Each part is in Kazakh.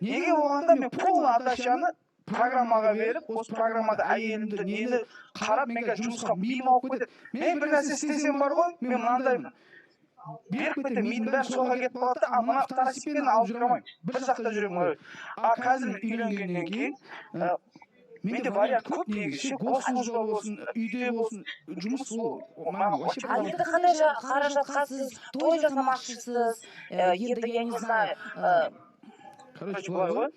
Неге болғанда, мен полный отдачаны программаға беріп, осы программада әйелімді, нені қарап, мен қазір жұмысқа миым ауып кетеді. Мен бір нәрсе істесем бар ғой, мен мынандаймын, беріп кетемін, мидың бәрі соға кетіп қалады да. А мына второстепенно алып жүре алмаймын, бір жақта жүремін ғой. А қазір мен үйленгеннен кейін менде вариант көп негізі ше: госслужба болсын, үйде болсын, жұмыс, ол маған вообще А енді қандай қаражатқа сіз той жасамақшысыз? Енді я не знаю, Короче, былай ғой.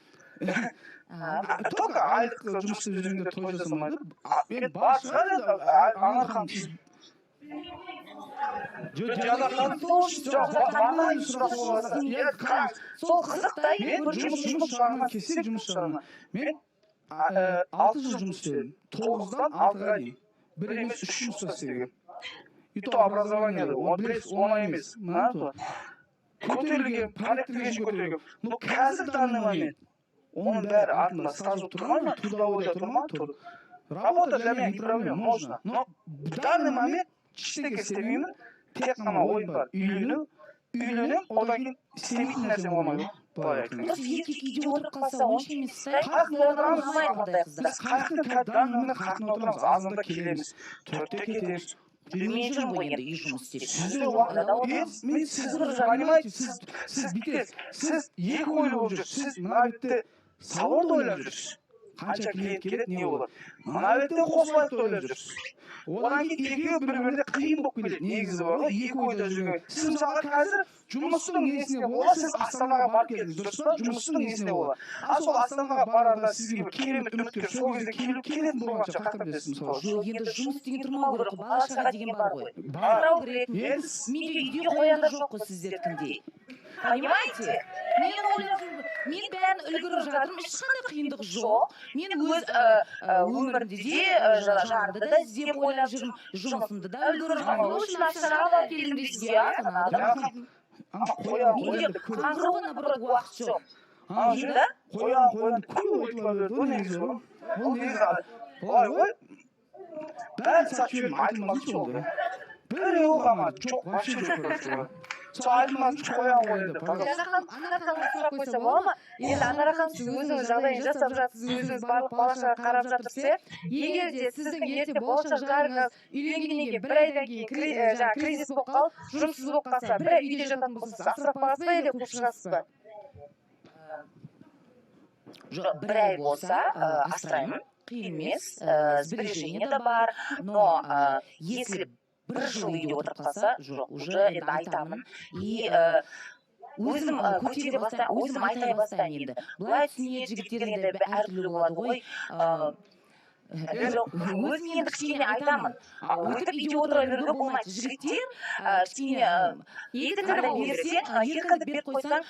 Только айлық жұмыс істеп жүргенде той жасамайды. Мен бар шығар енді, Анар ханым, сіз Жоқ. Жанар ханым, Сол үшін жоқ, сұрап маған жатырмын. сұрақ болады. Иә, қараңыз. Сол қызық та. Мен Енді. жұмыс жағынан келсек, жұмыс жағынан мен 6 жыл жұмыс істедім, 9-дан 6-ға дейін, бір емес, үш жұмыста істегенмін. И то образование оны білесіз, оңай емес. Мына то көтерілген, проектіге шейін көтерілген. Но қазір, данный момент, оның бәрі артында стаж тұр ма, трудовойда тұр ма, тұр. Работа для меня не проблема, можно. Но в данный момент ештеңе істемеймін, тек қана ойым бар: үйлену. Үйленемін, одан кейін істемейтін нәрсем болмайды ғой, былай айтқанда. Просто еркек үйде отырып қалса, онша емес та. Қақында отырамыз. Ұнамайды ондай қыздар. Біз қаяқтан, данный момент қақында отырамыз, азанда келеміз, 4-те кетеміз. Мен жүрмін ғой енді үй жұмыс істеп. Сізде уақыт енді мен, сіз понимаете, сіз бүйтесіз, сіз екі ойлы болып жүрсіз. Сіз мына бетте салонды ойлап жүрсіз, қанша клиент келеді, не болады, мына бетте қосылайықты ойлап жүрсіз. Одан кейін екеуі бір біріне қиын болып кетеді негізі бар ғой, екі ойда жүрген. Сіз, мысалға, қазір жұмыстың несіне бола сіз Астанаға барып келдіңіз, дұрыс па? Жұмыстың несіне бола. А сол Астанаға барарда сізге бір керемет үміткер сол кезде келу келетін болған шығар, қаяқтан білесіз, мысалы? Жоқ, енді жұмыс деген тұрмау керек қой, бала шаға деген бар ғой. Бар. Қарау керек. Енді Менде үйде қояндар жоқ қой сіздердікіндей, понимаете? Мен ойлап жүрмін, мен бәрін үлгеріп жатырмын, ешқандай қиындық жоқ. Мен өз өмірімде де жарымды да іздеп ойлап жүрмін, жұмысымды да үлгеріп жүрмін. Ол үшін ақшаны алып келдім дейсіз, иә? Ана қоян Менде қоян деп көп қаңғыруға, наоборот, уақыт жоқ. Ана Да? қоян қоян деп көп айтыла берді ғой негізі. Ғой, ол негізі былай ғой, бәрін сатып жібердім, айтылмасыншы ол да. Біреуі қалмады, жоқ, вообще жоқ. Короче, сол айтылмасыншы қоян қоян деп, пожалуйста. Анар ханым, Анар ханымға сұрақ қойса бола ма? Енді, Анар ханым, сіз өзіңіз жағдайын жасап жатсыз, өзіңіз барлық бала шаға қарап жатырсыз, иә. Егер де сіздің ертең болашақ жарыңыз үйленгеннен кейін бір айдан кейін жаңағы кризис болып қалып, жұмыссыз болып қалса, бір ай үйде жататын болса, сіз асырап бағасыз ба или қуып шығасыз ба? Жоқ, бір ай болса, асыраймын, қиын емес, сбережение да бар. Но если бір жыл үйде отырып қалса, жоқ, уже енді айтамын и өзім көтере бастаймын, өзім айта бастаймын. Енді былай түсінеді жігіттер, енді әртүрлі болады ғой. Жоқ, өзім енді кішкене айтамын, өйтіп үйде отыра беруге болмайды. Жігіттер кішкене Еркіндік андай болу керек. Берсең, еркіндік беріп қойсаң,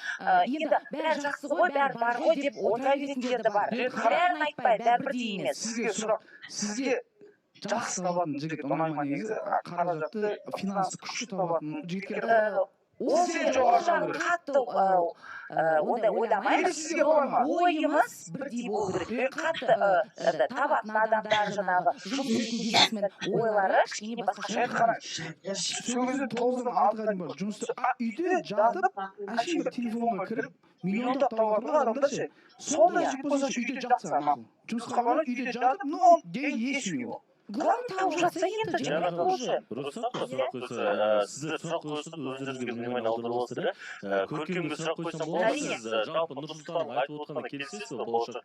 енді бәрі жақсы ғой, бәрі бар ғой деп отыра беретіндер де бар. Бәрін айтпай, бәрі бірдей емес. Сізге сұрақ: сізге жақсы табатын жігіт ұнай ма негізі? Қаражатты, финансы күшті табатын жігітке Ол Сізден ол жоғары жағын болу керек. қатты ондай ойламаймын. Или сізге болмай ма? Ойымыз бірдей болу керек. Қатты это, табатын адамдар, жаңағы жұмыс істейтін бизнесмен, ойлары кішкене басқаша. Енді қараңыз, сол кезде 9-дан 6-ға дейін бар жұмыс істеп, а үйде жатып, әшейін бір телефонға кіріп, миллиондап табатын ғой адамдар ше. Сондай жігіт болса, үйде жатса, мақұл, жұмысқа бармай, үйде жатып, но деньги есть у него. Главное, тауып жатса енді Жаңа жігіт уже. Рұқсат па сұрақ қойса? Сіздер сұрақ қойсаңыз, өздеріңізге внимание аударып аласыздар, иә. Көркемге сұрақ қойсам болады ма? Әрине. Сіз жалпы Нұрсұлтанның айтып отқанына келісесіз бе, болашақ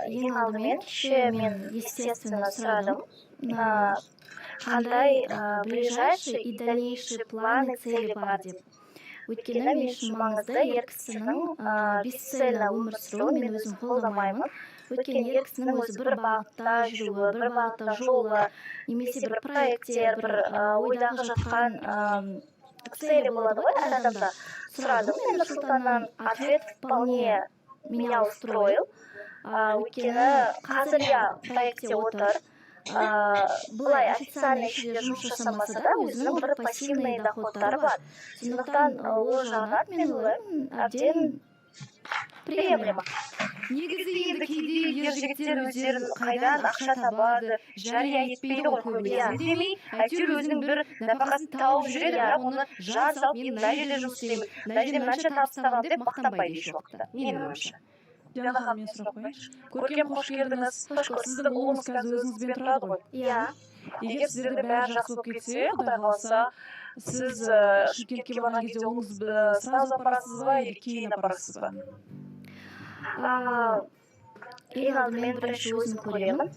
Ең алдымен кеше мен, естественно, сұрадым, қандай ближайший и дальнейшие планы, цели бар деп. Өйткені мен үшін маңызды ер кісінің бесцельно өмір сүруін мен өзім қолдамаймын. Өйткені ер кісінің өзі бір бағытта жүруі, бір бағытта жолы немесе бір проекттер, бір ойдағы жатқан цели болады ғой әр адамда. Сұрадым мен Нұрсұлтаннан, ответ вполне меня устроил. Өйткені қазір, иә, проектте отыр, былай официально ешжерде жұмыс жасамаса да, өзінің бір пассивный доходтары бар. Сондықтан ол жағынан мен ойлаймын, әбден приемлемо. Негізі Негізі енді енді кейде кейде ер ер жігіттер жігіттер өздерін өздерін қайдан қайдан ақша ақша табады табады жария жария етпейді етпейді ғой ғой көбінесе. көбінесе. Үндемей, Үндемей, әйтеуір әйтеуір өзінің өзінің бір бір нәпақасын нәпақасын тауып тауып жүреді, жүреді, бірақ бірақ оны оны жар жар салып салып, мен мен мына мына жерде жерде жұмыс жұмыс істеймін, істеймін, мына мына жерде жерде мынанша мынанша табыс табыс табамын табамын деп деп мақтанбайды мақтанбайды еш еш уақытта, уақытта, менің менің ойымша. ойымша. Диана Диана ханым, ханым, мен мен сұрақ сұрақ қояйыншы. қояйыншы. Көркем, Көркем, қош қош келдіңіз. келдіңіз. Қош көрдік. Сіздің Сіздің ұлыңыз ұлыңыз қазір қазір өзіңізбен өзіңізбен тұрады тұрады ғой. ғой. Иә. Егер Егер сіздерде сіздерде бәрі бәрі жақсы жақсы болып болып кетсе, кетсе, құдай құдай қаласа, қаласа, сіз сіз Шымкентке Шымкентке барған барған кезде кезде ұлыңызды ұлыңызды сразу сразу апарасыз апарасыз ба ба или или кейін кейін апарасыз апарасыз ба? ба? Ең алдымен бірінші өзім көремін.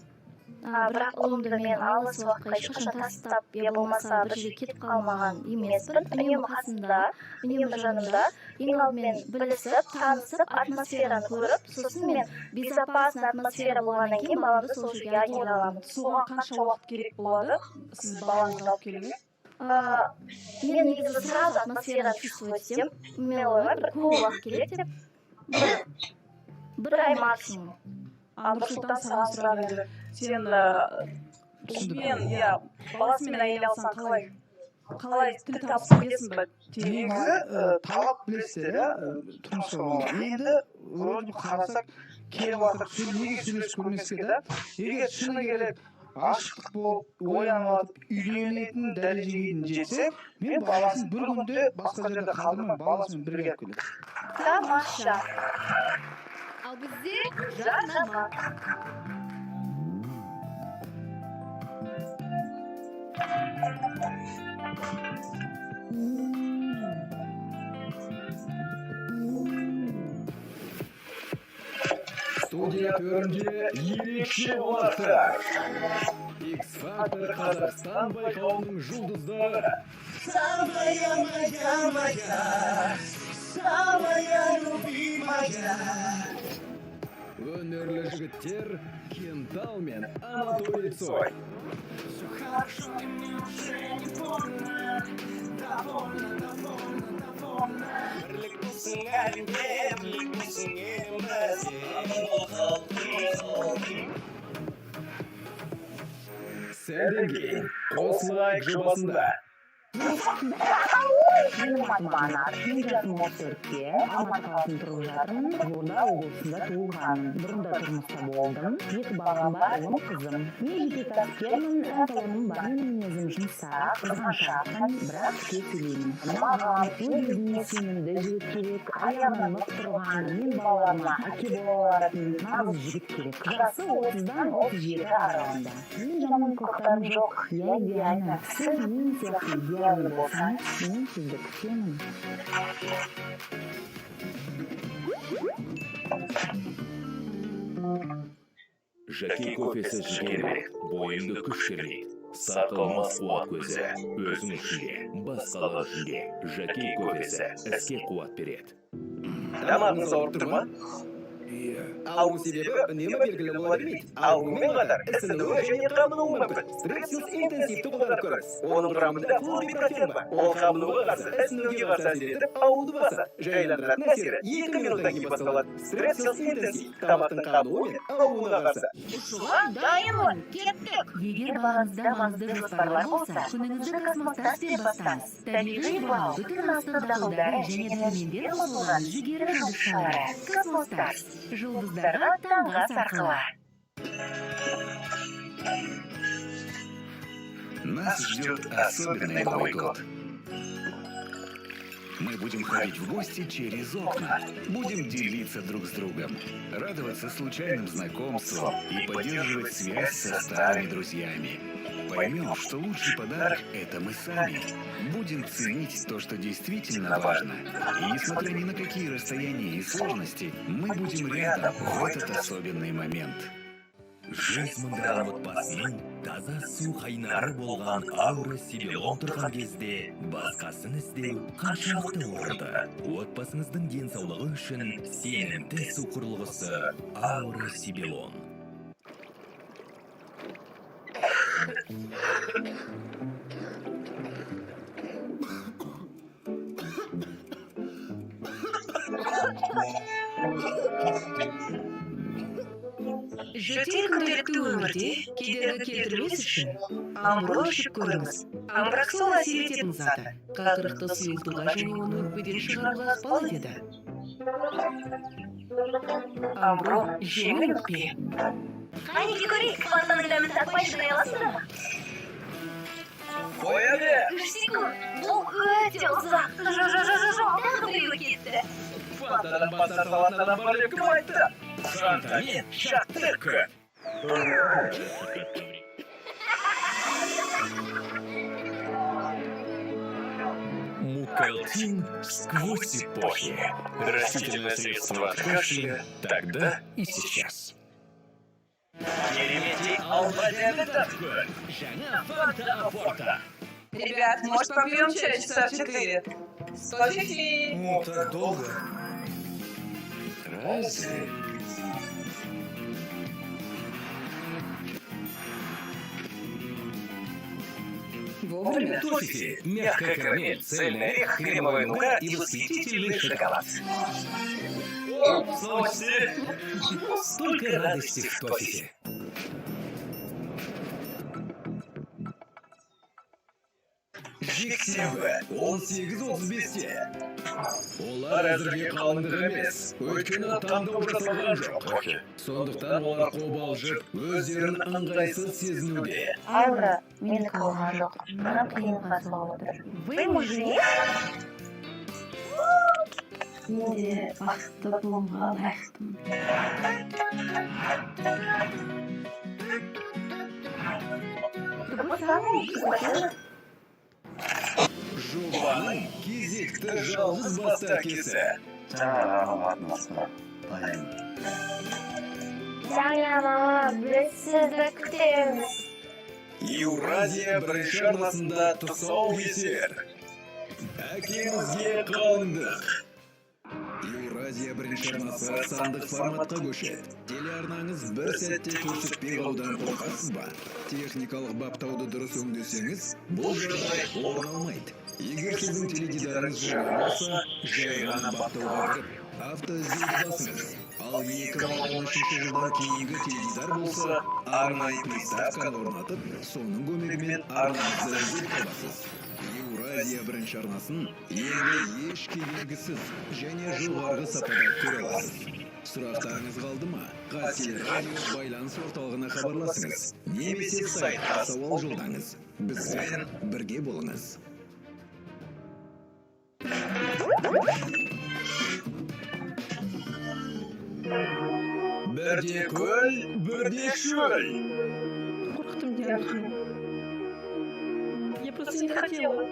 Бірақ ұлымды мен алыс уақытқа ешқашан тастап, я болмаса бір жерге кетіп қалмаған емеспін. Үнемі қасымда, үнемі жанымда. Ең алдымен білісіп, танысып, атмосфераны көріп, сосын мен безопасный атмосфера болғаннан кейін баламды сол жерге әкеле аламын. Соған қанша уақыт керек болады сіз балаңызды алып келуге? Мен негізі сразу атмосфераны чувствовать етемін. Мен ойлаймын, бір көп уақыт керек деп. Бір ай максимум. А Нұрсұлтан, саған сұрақ енді. Сен ұлмен, иә, баласымен әйел алсаң, қалай қалай тіл табысып кетесің ба? Негізі талап білесіздер, иә, тұрмысқа болғанда. Енді вроде бы қарасақ, келіп жатыр, неге сөйлесіп көрмеске да? Егер шыны керек ғашықтық болып, оянып алып, үйленетін дәрежеге дейін жетсе, мен баласын бір күнде басқа жерде қалдырмай, баласымен бірге алып келемін. Тамаша. Ал бізде Жарнама. Студия төрінде ерекше қонақтар. X-Factor Қазақстан байқауының жұлдыздары. Самая моя, моя, самая любимая. Өнерлі жігіттер Кентал мен Анатолий Цой. Все хорошо, и мне уже не больно. Довольно, довольно, довольно. Бірлік болсын әлемде, бірлік болсын елімізде. Сәлден кейін қос лайк жобасында. Менің атым Анар, менің жасым 34-те, Алматы қаласында тұрып жатырмын, Қызылорда облысында туылғанмын. Бұрында тұрмыста болдым, екі балам бар, ұлым, қызым. Мен жеке кәсіпкермін, ән салоным бар. Менің мінезім жұмсақ, қызғаншақпын, бірақ тез сөйлеймін. Маған өз-өзіне сенімді жігіт керек, аяғынан нық тұрған, мен балаларыма әке бола алатын нағыз жігіт керек. Жасы 30-дан 37 аралығында. Менің жаман қылықтарым жоқ, я идеальна. Сіз мен сияқты идеальный болсаңыз, мен сізді күтемін. Жәке кофесі жігер береді, бойыңды күш кернейді. Сарқылмас қуат көзі, өзің үшін де, басқалар үшін де. Жәке кофесі іске қуат береді. Тамағыңыз ауырып тұр ма? Иә. Ауру себебі үнемі белгілі бола бермейді. Аурумен қатар ісінуі және қабынуы мүмкін. Стрепсилс интенсивті қолданып көріңіз. Оның құрамында флубипрофен бар. Ол қабынуға қарсы, ісінуге қарсы әсер етіп, ауруды басады. Жайландыратын әсері 2 минуттан кейін басталады. Стрепсилс интенсив тамақтың қабынуы мен ауруына қарсы. Ұшуға дайынмын, кеттік. Егер балаңызда маңызды жоспарлар болса, күніңізді Космостарспен бастаңыз. Табиғи бал, бүтін астық дақылдары және дәрумендер қосылған жүгері жұлдызшалары. Космостарс. Жұлдыздарға таңғы ас арқылы. Нас ждет особенный Новый год. Мы будем ходить в гости через окна, будем делиться друг с другом, радоваться случайным знакомствам и поддерживать связь со старыми друзьями. Поймем, что лучший подарок – это мы сами. Будем ценить то, что действительно важно. И несмотря ни на какие расстояния и сложности, мы будем рядом в этот особенный момент. 100 мыңдаған отбасының таза су қайнары болған Аура Сибилон тұрған кезде басқасын іздеу қаншалықты орынды? Отбасыңыздың денсаулығы үшін сенімді су құрылғысы Аура Сибилон. Жөтел күнделікті өмірде кедергі келтірмес үшін амбро ішіп көріңіз. Амброксол әсер ететін заты қақырықты сұйылтуға және оны өкпеден шығаруға ықпал етеді. Амбро, жеңіл өкпе. Қанеки, көрейік, Фантаның дәмін татпай шыдай аласыңдар ма? Қоя бер. 3 секунд, бұл өте ұзақ. Жоқ, жоқ, жоқ, жоқ, тағы біреуі кетті. Фантадан бас тарта алатын адам бар деп кім айтты? Фантамен шаттық көп. Мукалтин сквозь эпохи. Растительное средство от кашля тогда и сейчас. Кереметтей алма дәмін татып көр. Жаңа Фанта Апорта. Ребят, может, попьем чай часа в 4? Кофе. О, так долго. Разве? Вовремя. Тофифи. Мягкая карамель, цельный орех, кремовая нуга и восхитительный шоколад. Слушайте. Столько радости в Тофифи. Жексенбі, 18.35-те. Олар әзірге қалыңдық емес, өйткені таңдау жасалған жоқ. Сондықтан олар қобалжып, өздерін ыңғайсыз сезінуде. Аура менікі болған жоқ, маған қиынға соғып отыр. Вы муж жених? Мен де бақытты болуға лайықтымын. Какой самый тоже. Жобаның кезекті жалғыз басты әкесі. Жаңа мама, біз сізді күтеміз. Еуразия бірінші арнасында тұсаукесер. Әкеңізге қалыңдық. Еуразия бірінші арнасы сандық форматқа көшеді. Телеарнаңыз бір сәтте көрсетпей қалудан қорқасыз ба? Техникалық баптауды дұрыс өңдесеңіз, бұл жағдай орын алмайды. Егер сіздің теледидарыңыз жаңа болса, жай ғана баптауға кіріп, автоіздеуді басыңыз. Ал 2013 жылдан кейінгі теледидар болса, арнайы приставканы орнатып, соның көмегімен арнаңызды іздеп табасыз. Еуразия бірінші арнасын енді еш кедергісіз және жоғарғы сапада көре аласыз. Сұрақтарыңыз қалды ма? Қазтелерадио байланыс орталығына хабарласыңыз немесе сайтқа сауал жолдаңыз. Бізбен бірге болыңыз. Бірде көл, бірде шөл. Қорқытым, Диана ханым. Я просто не хотела.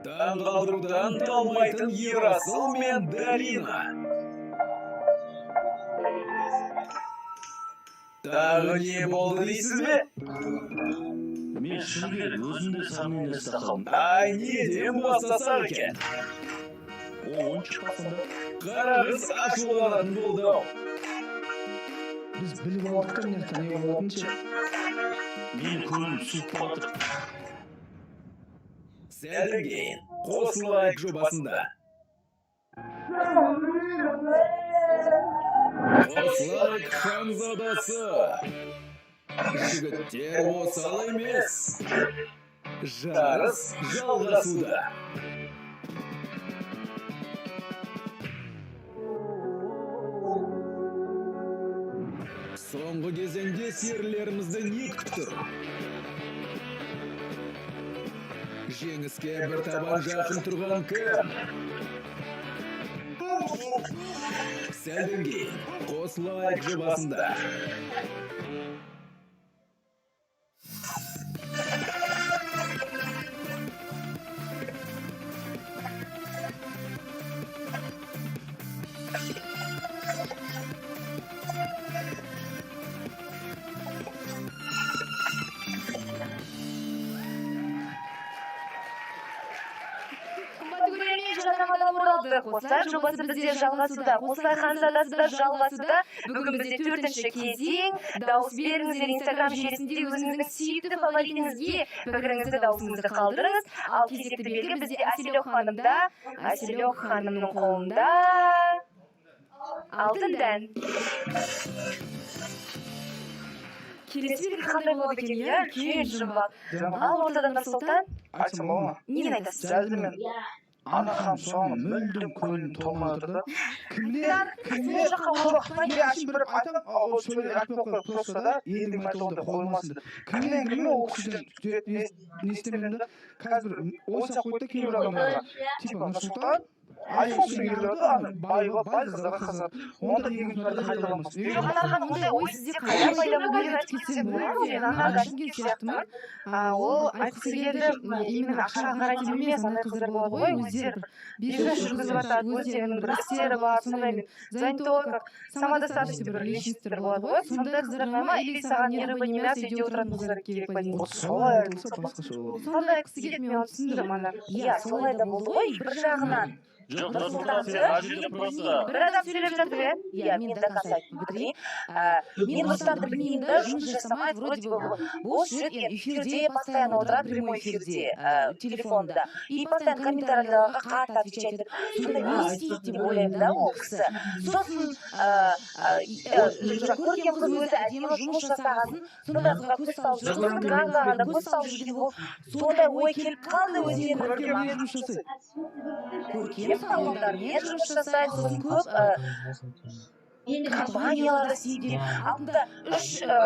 Таңғалдырудан талмайтын Ерасыл мен Дарина. Тағы не болды дейсіз бе? Мен шыны керек, өзім де сомнение ұстап қалдым. Ай, неден бастасақ екен? О, ойыншық па сонда? Қара қыз ашуланатын болды ау. Біз біліп алдық та мына жақта не болатынын ше. Менің көңілім суып жатыр. Сәлден кейін Қосылайық жобасында. Қосылайық ханзадасы. Жігіттер осал емес. Жарыс жалғасуда. Соңғы кезеңде серілерімізді не күтіп тұр? Жеңіске бір табан жақын тұрған кім? Сәлден кейін Қосылайық жобасында. Қымбатты көрермен, жарнамадан оралды. Қосылайық жобасы бізде жалғасуда. Қосылайық ханзадасы да жалғасуда. Бүгін бізде төртінші кезең. Дауыс беріңіздер Инстаграм желісінде өзіңіздің сүйікті фаворитіңізге пікіріңізді, дауысыңызды қалдырыңыз. Ал кезекті белгі бізде Әселек ханымда. Әселек ханымның қолында алтын дән. Келесі белгі қандай болады екен, иә? Үлкен жұмбақ. Ал ортада Нұрсұлтан. Айтсам болады ма? Нені айтасыз? Сәлде мен Ана ханым соған мүлдем көңілім толмай отыр да. Кімнен, кімнен Сол жаққа жоқ, мен ашып бір айтамын, ол сөйлеп айтпай ақ қой, просто да, ендігі мәрте ондай қойылмасын деп. Кімнен, кімнен ол кісіден не не істемедім да. Қазір бір ой салып қойды да кейбір адамдарға. Типа Нұрсұлтан айфон келіп жатыр, ана бай бай қыздарға қызығады. Онда екінші мәрте қайталамас. Жоқ, Анар ханым, ондай ой сізде қайдан пайда болды? Мен айтып кетсем болады ма? Мен Анарға Түсінген сияқтымын. Ол айтқысы келді, именно ақшаға қарайтын емес, андай қыздар болады ғой, өздері бір бизнес жүргізіп жатады, өздерінің бір істері бар, сондай мен занятой, как самодостаточный бір личностьтер болады ғой, сондай қыздарға ма, или саған ни рыба ни мясо, үйде отыратын қыздар керек па деген. Вот солай айтылса, басқаша болады. Сондай айтқысы келді, мен оны түсіндім, Анар. Иә, солай да болды ғой бір жағынан. Жоқ, Нұрсұлтан, сен ана жерде просто Бір адам сөйлеп жатыр, иә. Иә, мен до конца айтып бітірейін. Мен Нұрсұлтанды білмеймін да, жұмыс жасамайды, вроде бы бос жүреді, енді эфирде постоянно отырады, прямой эфирде, телефонда. И постоянно комментарийларға қатты отвечать етеді. Сонда не істейді деп ойлаймын да ол кісі. Сосын көркем қыз өзі әдемі жұмыс жасағасын, сондай қызға көз салып жүр, сосын Ганзаға да көз салып жүрген болып, сондай ой келіп қалды өзіне. Көркем не жұмыс жасайды? Көркем салондармен жұмыс жасайды, сосын көп компанияларда істейді. Алдында үш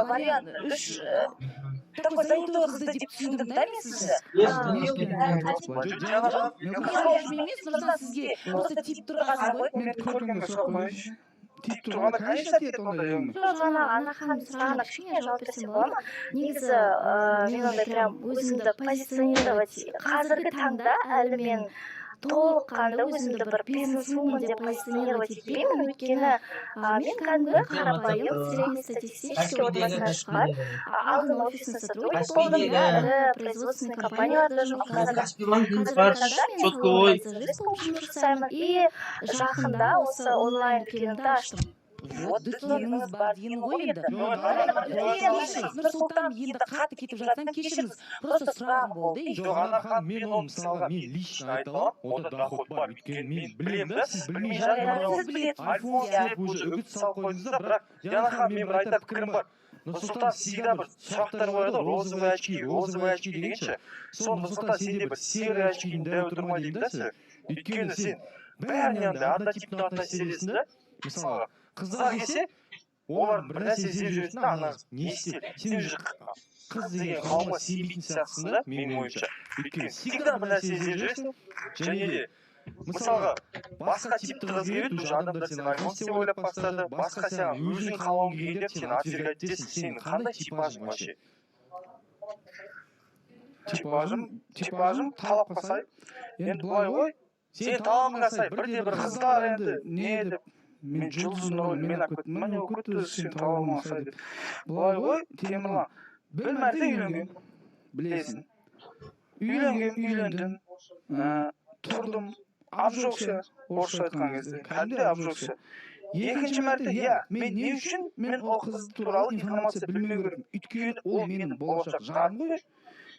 вариант, үш такой занятой қызды деп түсіндім да мен сізді. Емес, Нұрсұлтан, сізге просто тиіп тұрған ғой. Мен көркемге сұрақ қояйыншы. Тиіп тұрғанда, конечно, тиеді ондай әңгіме. Жоқ, жаңа Ана ханым сұрағына кішкене жауап берсем болады ма? Негізі, мен ондай прям өзімді позиционировать қазіргі таңда әлі мен толыққанды өзімді бір бизнесвумен деп позиционировать етпеймін, өйткені мен кәдімгі қарапайым среднестатистический отбасынан шыққан, алдын офисный сотрудник болдым, иә, ірі производственный компанияларда жұмыс жасадым. Қазіргі таңда мен визажист болып жұмыс жасаймын и жақында осы онлайн дүкенімді аштым. Вот, дүкеніңіз бар деген ғой енді. Нұрсұлтан, енді қатты кетіп жатсам, кешіріңіз, просто сұрағым болды. Жоқ, Ана ханым, мен оны мысалға мен лично айта аламын, онда доход бар, өйткені мен білемін да, сіз білмей Сіз білесіз. Айфон істеп уже үгіт салып қойдыңыз да, бірақ Диана ханым, мен бір айтар пікірім бар. Нұрсұлтан всегда бір сұрақтар қояды ғой, розовые очки, розовые очки дегенше. Сол, Нұрсұлтан, сенде бір серый очкиің дәу тұр ма деймін да сен. Өйткені сен бәріне андай однотипно относиться етесің да. Мысалға, қыздар келсе, олар бір нәрсе іздеп жүресің да, ана қыз не істеп, сен уже қыз деген қауымға сенбейтін сияқтысың да, менің ойымша. Өйткені всегда бір нәрсе іздеп жүресің, және де мысалға басқа типті қыз келеді, уже адамдар сені айфон істеп ойлап бастады, басқа саған өзің қалауың келгенде сен отвергать етесің. Сенің қандай типажың вообще? Типажым талапқа сай. Енді былай ғой, сен талабыңа сай бірде бір қыздар енді не деп мен жұлдыздың рөлін мен алып кеттім ма, не болып кетті өзі, сен талабыңа сай деп. Былай ғой, Темірлан, бір мәрте үйленгенмін, білесің. Үйленгем, үйлендім, тұрдым, обжегся, орысша айтқан кезде, кәдімгідей обжегся. Екінші мәрте, иә, мен не үшін мен ол қыз туралы информация білмеу керекпін? Өйткені ол менің болашақ жарым ғой.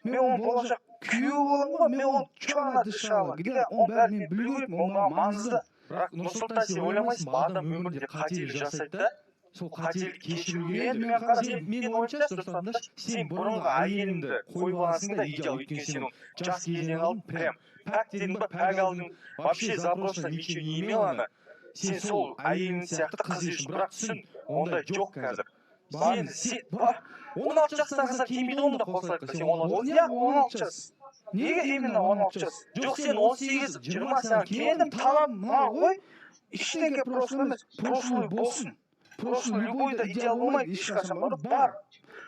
Мен оның болашақ күйеуі боламын ғой, мен оны че она дышала, где, оның бәрін мен білу керекпін, ол маған маңызды. Бірақ, Нұрсұлтан, сен ойламайсың ба, адам өмірде қателік жасайды да, сол қателікті кешіру керек. Енді мен қарасам, Мен ойымша, Нұрсұлтан, сен бұрынғы әйеліңді қойып алғансың да идеал, өйткені сен оны жас кезінен алдың, прям пәк дедің ба, пәк алдың, вообще запроса ничего не имела она. Сен сол әйелің сияқты қыз үшін, бірақ түсін, ондай жоқ қазір. Сен бар, 16 жастағы қыздар келмейді ғой мұнда қосылады, сен 16 Иә, 16 жас. Неге именно 16 жас? Жоқ, сен 18, 20 саған келдім, талап мына ғой, ештеңе прошлый емес, прошлый болсын. Прошлый любой да идеал болмайды ешқашан, бар, бар.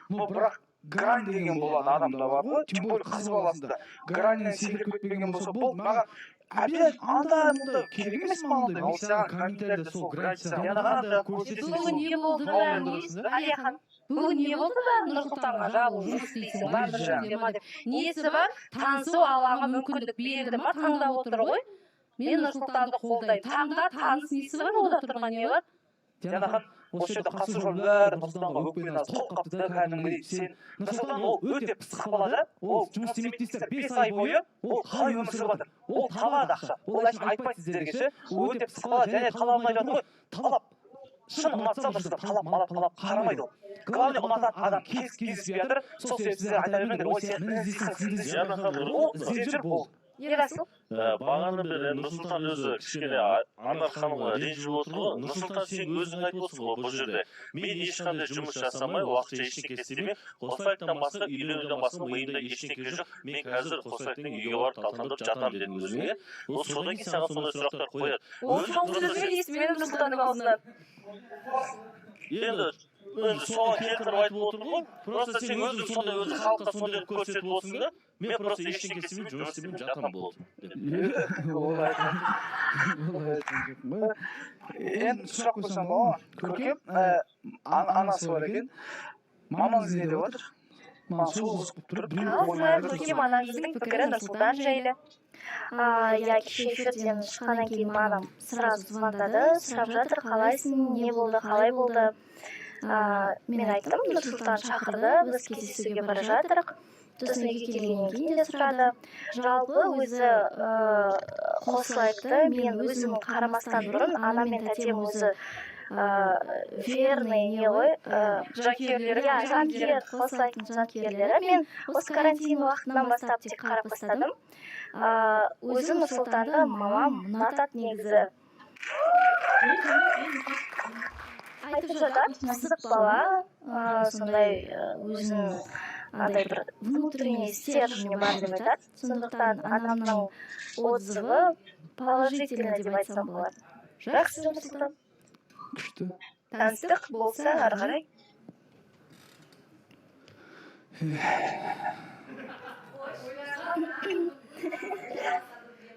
Но бірақ грань деген болады адамда, бар ғой, тем более қыз баласында. Граньнан секіріп кетпеген болса болды, маған опять андай мындай керек емес маған ондай. Ал саған комментарийде сол грань саған қандай көрсетесің, Бүгін не болды бәрі? Әлия, бүгін не болды бәрі? Нұрсұлтанға жабылып жұмыс істейсің ба, бір жерде ма деп. Несі бар? Танысу алаңы мүмкіндік берді ма, таңдап отыр ғой. Мен Нұрсұлтанды қолдаймын. Таңда, таныс, несі бар, онда тұрған не бар? Диана ханым, осы жерде қатысушылар бәрі Нұрсұлтанға өкпені толып қалыпты да кәдімгідей. Сен, Нұрсұлтан, ол өте пысық бала да, ол жұмыс істемейді дейсіздер, 5 ай бойы ол қалай өмір сүріп жатыр? Ол табады ақша, ол әшейін айтпайды сіздерге ше. Ол өте пысық бала және талабын айтады ғой, талап Шын ұнатса, Нұрсұлтан талап малап талап қарамайды ол. Главное, ұнататын адам кездеспей жатыр. Сол себепті сіздер айта бермеңдер: «Ой, сен міне іздейсің, сен іздейсің». Ол іздеп жүр, болды. Ерасыл. Бағанадан бері Нұрсұлтан өзі кішкене Анар ханымға ренжіп отыр ғой. Нұрсұлтан, сен өзің айтып отырсың ғой бұл жерде: «Мен ешқандай жұмыс жасамай, уақытша ештеңке істемей, Қосайттан басқа, үйленуден басқа миымда ештеңке жоқ, мен қазір Қосайттың үйге барып талтаңдап жатамын», — дедің өзің, иә. Вот содан кейін саған сондай сұрақтар қояды. Ол Өзі соңғы просто сөзді естімедім Нұрсұлтанның аузынан. Енді соған келтіріп айтып отыр ғой. Просто сен өзің сондай, өзің халыққа сондай қылып көрсетіп отырсың да: «Мен просто ештеңке істемеймін, жұмыс істемеймін, жатамын, болды», — деп. Олай айтқан жоқпын ғой. Енді сұрақ қойсам болады ма? Көркем, анасы бар екен, мамаңыз не деп жатыр? Маған сол қызық болып тұр, біреу Ал ойнай жатыр. Көркем, анаңыздың пікірі Нұрсұлтан жайлы? Иә, кеше эфирден шыққаннан кейін мамам сразу звондады, сұрап жатыр: «Қалайсың, не болды, қалай болды?» Мен айттым: «Нұрсұлтан шақырды, біз кездесуге бара жатырық». Сосын үйге келгеннен кейін де сұрады. Жалпы өзі қосыла айтты. Мен өзім қарамастан бұрын анам мен тәтем өзі верный не ғой, Жанкүйерлері. Иә, жанкүйер, Қосылайттың жанкүйерлері. Мен осы карантин уақытынан бастап тек қарап бастадым. Өзі Нұрсұлтанды мамам ұнатады негізі. Айтып жатады, қызық бала, сондай, өзінің андай бір внутренний стержень бар деп айтады. Сондықтан анамның отзывы положительный деп айтсам болады. Жақсы, Нұрсұлтан. Күшті. Таныстық болса, ары қарай.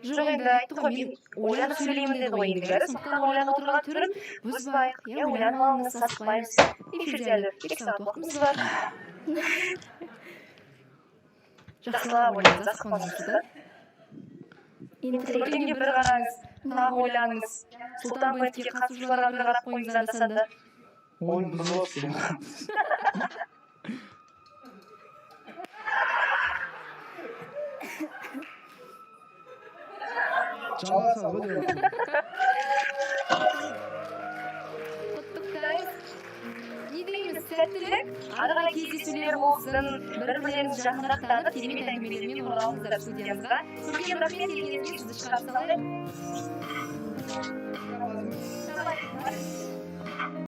Жоқ, енді айтты ғой, «мен ойланып сөйлеймін» деді ғой енді, бәрі. Сондықтан ойланып отырған түрін бұзбайық, иә. Ойланып алыңыз, асықпаймыз, эфирде әлі 2 сағат уақытымыз бар. Жақсылап ойланыңыз, асықпаңыз да. Интрига. Көркемге бір қараңыз, тағы ойланыңыз. Сұлтан Бэндке қатысушыларға бір қарап қойыңыз анда санда. Ойым бұзып алыпсың. Жалғасады ғой деп жатырмын. Құттықтаймыз! Не дейміз, сәттілік, ары қарай кездесулер болсын, бір бірлеріңізді жақынырақ танып, керемет әңгімелермен оралыңыздар студиямызға. Көркем, рахмет келгеніңізге, сізді шығарып салайық.